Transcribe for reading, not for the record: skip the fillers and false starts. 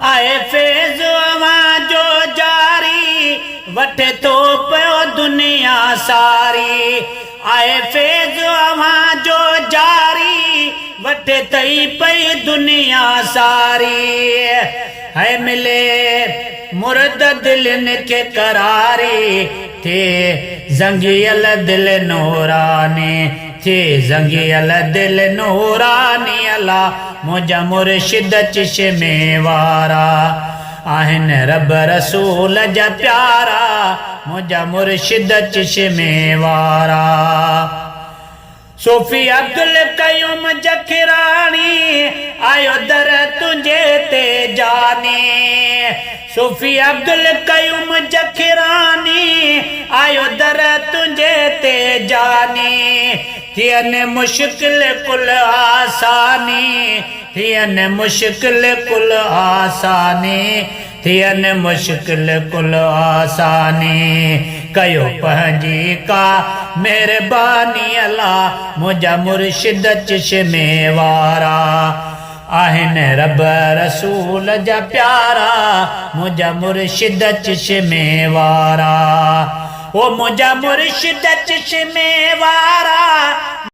آهي فيض اوهان جو جاري، وٺي ٿو پيو دنيا ساري. آهي فيض اوهان جو جاري، وٺي ٿئي پئي دنيا ساري. هي ملي مرد دلين کي قراري، ٿئي زنگيل دل نوراني، ٿئي زنگيل دل نوراني. الا منهنجا مرشد چشمي وارا، آهن رب رسول جا پيارا، منهنجا مرشد چشمي وارا. صوفي عبدالقيوم جکراڻي، آيو در تنهنجي تي جاني. صوفي عبدالقيوم جکراڻي، آيو در تنهنجي تي جاني. ٿين مشڪل ڪل آساني، ٿين مشڪل ڪل آساني، ٿين مشڪل ڪل آساني. ڪيو پنهنجي ڪا مهرباني الا منهنجا مرشد چشمي وارا، آهن رب رسول جا پيارا، منهنجا مرشد چشمي وارا. او منهنجا مرشد چشمي وارا.